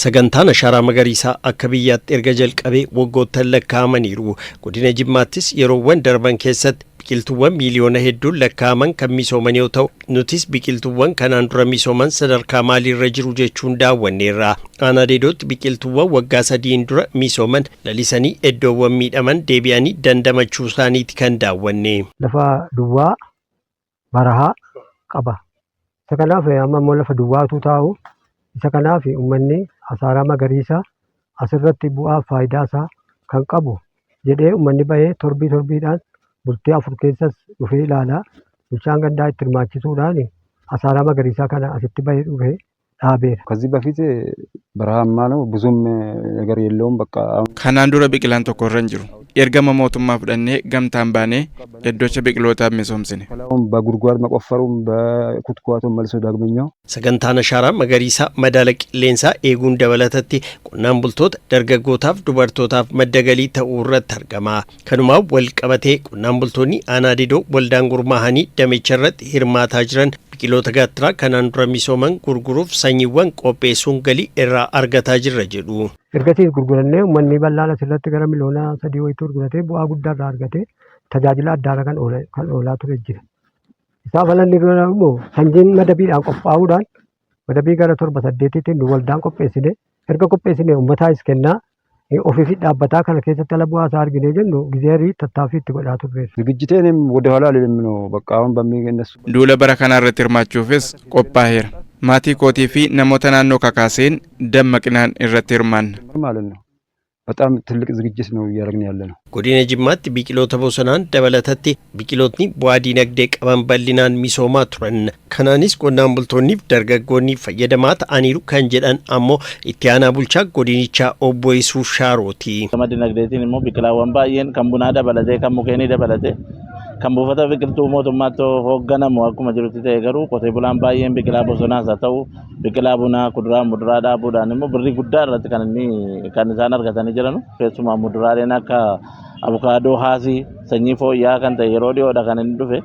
Sagantaan Ashaaraa Magariisaa akka biyyaatti erga jalqabee waggoottan lakkaa'amaniiru. Godina Jimmaattis yeroowwan darban keessatti biqiltuuwwan miiliyoona hedduun lakkaa'aman kan misooman yoo ta'u, nutis biqiltuuwwan kanaan dura misooman sadarkaa maaliirra jiru jechuun daawwanneerra. Aanaa Deedootti biqiltuuwwan waggaa 3n dura misooman lalisanii iddoowwan miidhaman deebi'anii dandamachuu isaaniiti kan daawwanne. Lafa duwwaa barahaa qaba. Isa kanaaf amma immoo lafa duwwaatu taa'u. Isa kanaaf uummanni asaaraa magariisaa asirratti bu'aa faayidaa isaa kan qabu jedhee uummanni bahee torbii torbiidhaan bultii 4 keessas dhufee ilaalaa, bulchaan gandaa itti hirmaachisuudhaan asaaraa magariisaa kana asitti bahee dhufee dhaabeera. ከዚህ በፊት በረሃማ ነው፣ ብዙም ነገር የለውም። በቃ አሁን Kanaan dura biqilaan tokko irra hin jiru. Ergama mootummaa fudhannee gamtaan baanee iddocha biqilootaaf misoomsine. አሁን በጉድጓድ መቆፈሩም በኩትኳቶም መልሶ ዳግመኛው Sagantaan Ashaaraa Magariisaa madaala qilleensaa eeguun dabalatatti qonnaan bultoota, dargaggootaaf dubartootaaf madda galii ta'uu irratti argama. Kanumaan wal qabatee qonnaan bultoonni Aanaa Didoo waldaan gurmaa'anii damecha irratti hirmaataa jiran biqiloota gaattiraa kanaan dura misooman gurguruuf sanyiiwwan qopheessuun galii irraa argataa jirra jedhu. Ergasiis gurgurannee uummanni bal'aan asirratti gara miliyoona 3 wayiitti gurguratee bu'aa guddaa irraa argatee tajaajila addaa kan oolaa ture jira. Isaa balanni dura immoo sanyiin madabiidhaan qophaa'uudhaan madabii gara torba saddeetiitiin nu waldaan qopheessine, erga qopheessine uummataas kennaa ofiif dhaabbataa kana keessatti ala bu'aa isaa argine jennu gizeerii tattaaffii itti godhaa turreerra. ዝግጅቴ እኔም ወደ ኋላ አልልም ነው። በቃ አሁን በሚነሱ Duula bara kanaa irratti hirmaachuufis qophaa'eera. Maatii kootii fi namoota naannoo kakaaseen dammaqinaan irratti hirmaanna. ማለት ነው። በጣም ትልቅ ዝግጅት ነው እያደረግን ያለ ነው። Godina Jimmaatti biqiloota bosonaan dabalatatti biqilootni bu'aa diinagdee qaban bal'inaan misoomaa turan. Kanaanis qonnaan bultoonniif dargaggoonni fayyadamaa ta'aniiru kan jedhan ammoo itti aanaa bulchaa godinichaa obbo Isuuf Shaarooti. Gama dinagdeetiin immoo biqilaawwan baay'een kan bunaa dabalatee, kan mukeenii dabalatee, kan buufata biqiltuu mootummaatti hoogganamu akkuma jirutti ta'e, garuu qotee bulaan baay'een biqilaa bosonaas haa ta'u biqilaa bunaa, kuduraa, muduraa dhaabuudhaan immoo birrii guddaa irratti kan inni kan isaan argatanii jiran. Keessumaa muduraaleen akka abukaadoo, haasii sanyii fooyya'aa kan ta'e yeroo dhiyoodha kan inni dhufe.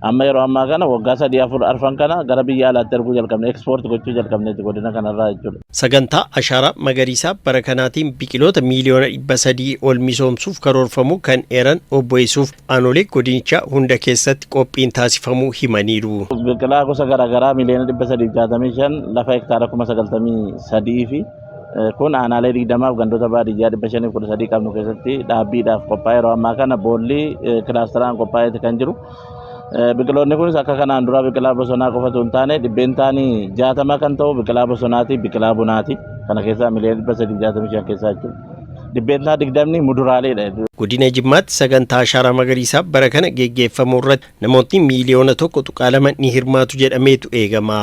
Amma yeroo ammaa kana waggaa sadii afur arfan kana gara biyya alaatti erguu jalqabne, export gochuu jalqabneeti godina kanarraa jechuudha. Sagantaa Ashaaraa Magariisaa bara kanaatiin biqiloota miiliyoona 300 ol misoomsuuf karoorfamuu kan eeran obbo Isuuf, aanolee godinichaa hunda keessatti qophiin taasifamuu himaniiru. Biqilaa gosa garaagaraa miiliyoona 365 lafa hektaara 93,000 fi kun aanaalee 20f gandoota baadiyyaa 513 qabnu keessatti dhaabbiidhaaf qophaa'e. Yeroo ammaa kana boolli kilaasteraan qophaa'eeti kan jiru. Biqiloonni kunis akka kanaan dura biqilaa bosonaa qofa osoo hin taane, 60% kan ta'u biqilaa bosonaati, biqilaa bunaati. Kana keessaa miiliyoona 365 keessaa jechuudha. 20% muduraaleedha. Godina Jimmaatti sagantaa Ashaaraa Magariisaa bara kana geggeeffamu irratti namootni miiliyoona 1.2 ni hirmaatu jedhameetu eegama.